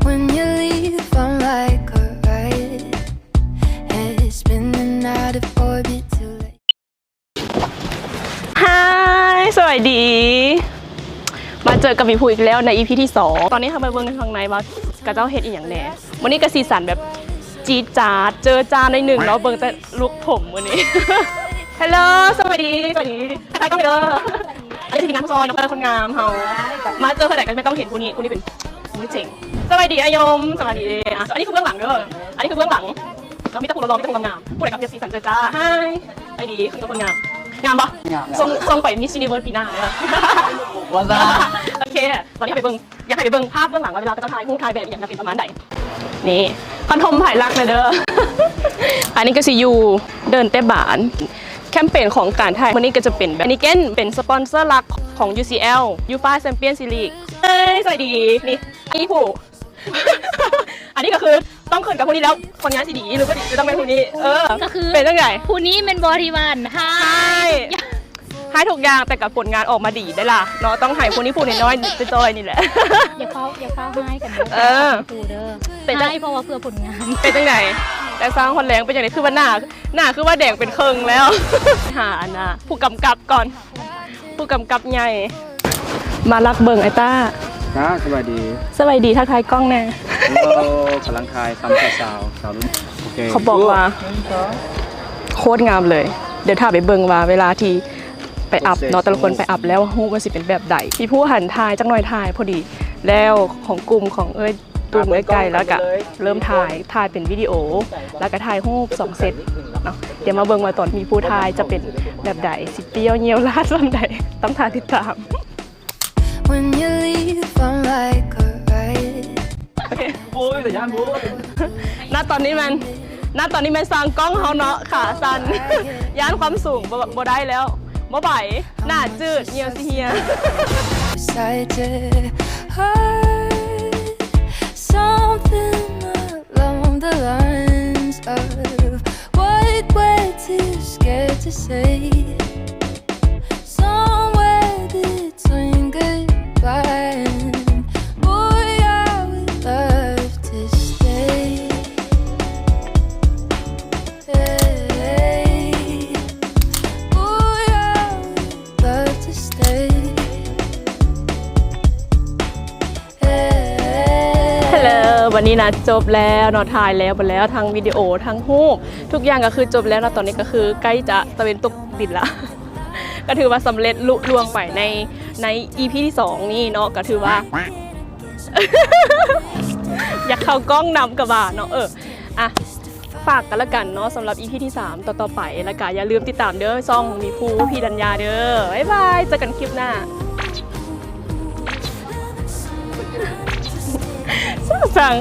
When you leave, I'm like a ride, head spinning out of orbit, too late. ຮາຍ ສະບາຍດີ ມາເຈີກັບໝີພູອີກແລ້ວໃນອີພີທີສອງ. ຕອນນີ້ເຮົາມາເບິ່ງຂ້າງໃນວ່າເຂົາເຈົ້າເຮັດອີ່ຫຍັງແດ່. ມື້ນີ້ກະສີສັນແບບ ຈີດຈາດເຈີຈ້າໜ້ອຍໜຶ່ງເນາະ ເບິ່ງແຕ່ລຸກຜົມມື້ນີ້. ເຮລໂລ ສະບາຍດີ ສະບາຍດີ ທັກທາຍກ້ອງເດີ. ອັນນີ້ທີມງານຜູ້ຊ່ອຍເນາະ ຄົນງາມເຮົາ ມາເຈີເທື່ອໃດກະແມ່ນຕ້ອງເຫັນຜູ້ນີ້ ຜູ້ນີ້ເປັນ ໂອ້ຍ ເຈັງ. ສະບາຍດີອ້າຍຍົມ ສະບາຍດີ. ອ່ະ ອັນນີ້ຄືເບື້ອງຫຼັງເດີ ອັນນີ້ຄືເບື້ອງຫຼັງເນາະ ມີແຕ່ຜູ້ຫຼໍ່ໆ ມີແຕ່ຄົນງາມໆ ຜູ້ໃດກະເປັນສີສັນເຈີຈ້າ. ຮາຍ ສະບາຍດີ ຄືຄົນງາມ. ງາມບໍ່? ງາມ ສົ່ງ ສົ່ງໄປມິສຢູນິເວີສປີໜ້າເດີ. ວ່າຊັ້ນ. ໂອເຄ ຕອນນີ້ເຮົາໄປເບິ່ງ ຢາກໃຫ້ໄປເບິ່ງພາບເບື້ອງຫຼັງວ່າເວລາເຂົາເຈົ້າຖ່າຍຮູບຖ່າຍແບບອີ່ຫຍັງກະເປັນປະມານໃດ. ນີ້ ຄອນໂທມໃຫ້ລັກແນ່ເດີ. ອັນນີ້ກະຊິຢູ່ເດີນແຕ່ບ້ານ. ແຄມເປນຂອງການຖ່າຍມື້ນີ້ກະຈະເປັນແບບ ເຮນິເກັນ ເປັນສະປອນເຊີຫຼັກຂອງ ຢູຊີແອລ ຢູຟາ ແຊມປຽນຊີລີກ. ເອີຍ ສະບາຍດີ. ນີ້ ມີຜູ້ ອັນນີ້ກະຄືຕ້ອງຂຶ້ນກັບຜູ້ນີ້ແລ້ວ ຜົນງານຊິດີຫຼືບໍ່ດີກະຕ້ອງແມ່ນຜູ້ນີ້. ເອີ ກະຄືເປັນຈັ່ງໃດ? ຜູ້ນີ້ແມ່ນບໍ່ທີ່ວ່າ ຮ້າຍ ຮ້າຍ ຮ້າຍທຸກຢ່າງ ແຕ່ກະຜົນງານອອກມາດີໄດ໋ລະເນາະ. ຕ້ອງໃຫ້ຜູ້ນີ້ ຜູ້ນ້ອຍໆ ຈ້ອຍໆ ນີ້ແຫຼະ. ຢ່າຟ້າວ ຢ່າຟ້າວຮ້າຍກັນເດີ ເອີ ເປັນຈັ່ງ ຮ້າຍເພາະວ່າເພື່ອຜົນງານ. ເປັນຈັ່ງໃດ? ແຕ່ຊ່າງຮອດແລງ ເປັນຈັ່ງໃດ? ຄືວ່າໜ້າ ໜ້າຄືວ່າແດງເປັນເຄິ່ງແລ້ວ. ຫາອັນນ່າ ຜູ້ກຳກັບກ່ອນ ຜູ້ກຳກັບໃຫຍ່ ມາລັກເບິ່ງອ້າຍຕ້າ. ຈ້າ ສະບາຍດີ ສະບາຍດີ ທັກທາຍກ້ອງແນ່. ໂອ້ ກຳລັງຖ່າຍ ສາມສາວ ສາວລຸ້ນ ໂອເຄ ເຂົາບອກວ່າໂຄດງາມເລີຍ. ດຽວຖ້າໄປເບິ່ງວ່າເວລາທີ່ໄປອັບເນາະ ແຕ່ລະຄົນໄປອັບແລ້ວ ຮູບມັນຊິເປັນແບບໃດ. ມີຜູ້ຫັນຖ່າຍຈັກໜ້ອຍ ຖ່າຍພໍດີແລ້ວ ຂອງກຸ່ມຂອງເອີຍ ຕຸ້ມໃກ້ໆ ແລ້ວກະເລີ່ມຖ່າຍ ຖ່າຍເປັນວິດີໂອ ແລ້ວກະຖ່າຍຮູບສອງເຊັດເນາະ. ດຽວມາເບິ່ງວ່າຕອນມີຜູ້ຖ່າຍຈະເປັນແບບໃດ ຊິປ່ຽວຍ່ຽວລາດສ່ຳໃດ ຕ້ອງຖ້າຕິດຕາມ. When you leave, I'm like a ride. ໂອ້ຍ ແຕ່ຢ້ານໂພດ. ນະຕອນນີ້ແມ່ນ ນະຕອນນີ້ແມ່ນຊ່າງກ້ອງເຮົາເນາະ ຂາສັ່ນ ຢ້ານຄວາມສູງ ບໍ່ ບໍ່ໄດ້ແລ້ວ ບໍ່ໄຫວ ໜ້າຈືດ ຍ່ຽວຊິເຫ່ຍ. Beside your heart, something along the lines of what we're too scared to say. Somewhere between goodbye and boy, I would love to stay. Hey, boy, I would love to stay. ເຮລໂລ ວັນນີ້ນະຈົບແລ້ວເນາະ ຖ່າຍແລ້ວໝົດແລ້ວ ທັງວິດີໂອ ທັງຮູບ ທຸກຢ່າງກະຄືຈົບແລ້ວເນາະ. ຕອນນີ້ກະຄືໃກ້ຈະຕາເວັນຕົກດິນລະ ກະຖືວ່າສຳເລັດລຸລ່ວງໄປໃນ ໃນອີພີທີສອງນີ້ເນາະ ກະຖືວ່າ ຢາກເຂົ້າກ້ອງນຳກະວ່າເນາະ. ເອີ ອ່ະ ຝາກກັນລະກັນເນາະ ສຳລັບອີພີທີສາມຕໍ່ໆໄປ ລະກະຢ່າລືມຕິດຕາມເດີ ຊ່ອງມີພູ ພີລັນຍາເດີ. ບາຍບາຍ ເຈີກັນຄລິບໜ້າ. ສ້າງ